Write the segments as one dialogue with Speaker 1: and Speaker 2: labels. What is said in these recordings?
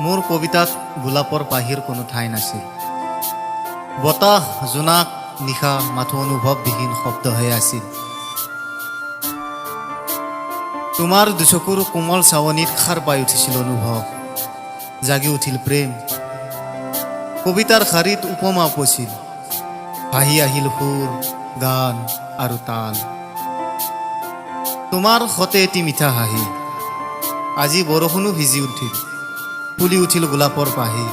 Speaker 1: মোৰ কবিতাত গোলাপৰ পাহিৰ কোনো ঠাই নাছিল। বতাহ, জোনাক, নিশা মাথো অনুভৱবিহীন শব্দহে আছিল। তোমাৰ দুচকুৰ কোমল চাৱনিত সাৰ পাই উঠিছিল অনুভৱ, জাগি উঠিল প্ৰেম। কবিতাৰ শাৰীত উপমা উপছিল, ভাহি আহিল সুৰ, গান আৰু তাল। তোমাৰ সতে এটি মিঠা হাঁহি। আজি বৰষুণো ভিজি উঠিল, ফুলি উঠিল গোলাপৰ পাহি।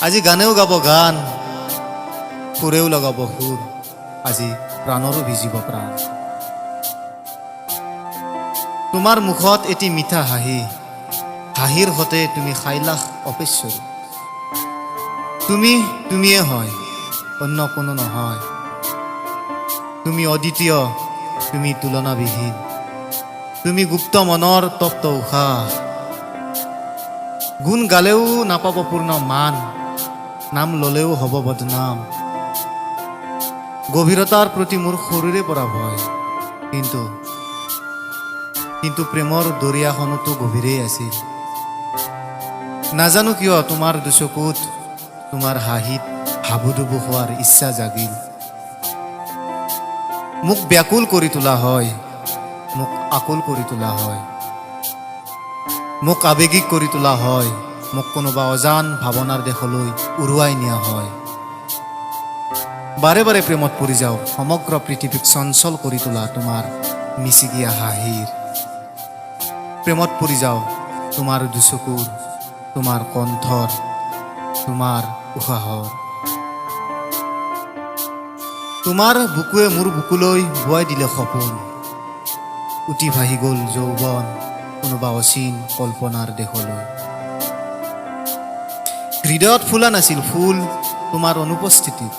Speaker 1: আজি গানেও গাব গান, সুৰেও লগাব সুৰ, আজি প্ৰাণৰো ভিজিব প্ৰাণ। তোমাৰ মুখত এটি মিঠা হাঁহি, হাঁহিৰ সতে তুমি সাইলাখ অপেশ্বৰী। তুমি তুমিয়ে হয়, অন্য কোনো নহয়। তুমি অদ্বিতীয়, তুমি তুলনাবিহীন। তুমি গুপ্ত মনৰ তপ্ত উশাহ। গুণ গালেও নাপাব পূৰ্ণ মান, নাম ল'লেও হ'ব বদনাম। গভীৰতাৰ প্ৰতি মোৰ সৰুৰে পৰা ভয়, কিন্তু প্ৰেমৰ দৰিয়াখনতো গভীৰেই আছিল। নাজানো কিয় তোমাৰ দুচকুত, তোমাৰ হাঁহিত হাবুডুবু খোৱাৰ ইচ্ছা জাগিল। মোক ব্যাকুল কৰি তোলা হয়, মোক আকুল কৰি তোলা হয়, মোক আৱেগিক কৰি তোলা হয়, মোক কোনোবা অজান ভাৱনাৰ দেশলৈ উৰুৱাই নিয়া হয়। বাৰে বাৰে প্ৰেমত পৰি যাওঁ সমগ্ৰ পৃথিৱীক চঞ্চল কৰি তোলা তোমাৰ মিচিকীয়া হাঁহিৰ প্ৰেমত পৰি যাওঁ, তোমাৰ দুচকুৰ, তোমাৰ কণ্ঠৰ, তোমাৰ উশাহৰ। তোমাৰ বুকুৱে মোৰ বুকুলৈ বোৱাই দিলে সপোন। উটি ভাহি গ'ল যৌৱন কোনোবা অচিন কল্পনাৰ দেশলৈ। হৃদয়ত ফুলা নাছিল ফুল তোমাৰ অনুপস্থিতিত।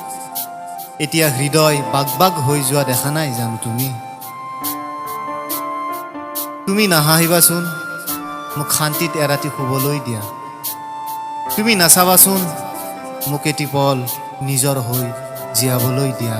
Speaker 1: এতিয়া হৃদয় বাগ বাগ হৈ যোৱা দেখা নাই জানো তুমি? তুমি নাহাঁহিবাচোন, মোক শান্তিত এৰাতি শুবলৈ দিয়া। তুমি নাচাবাচোন, মোক এটি পল নিজৰ হৈ জীয়াবলৈ দিয়া।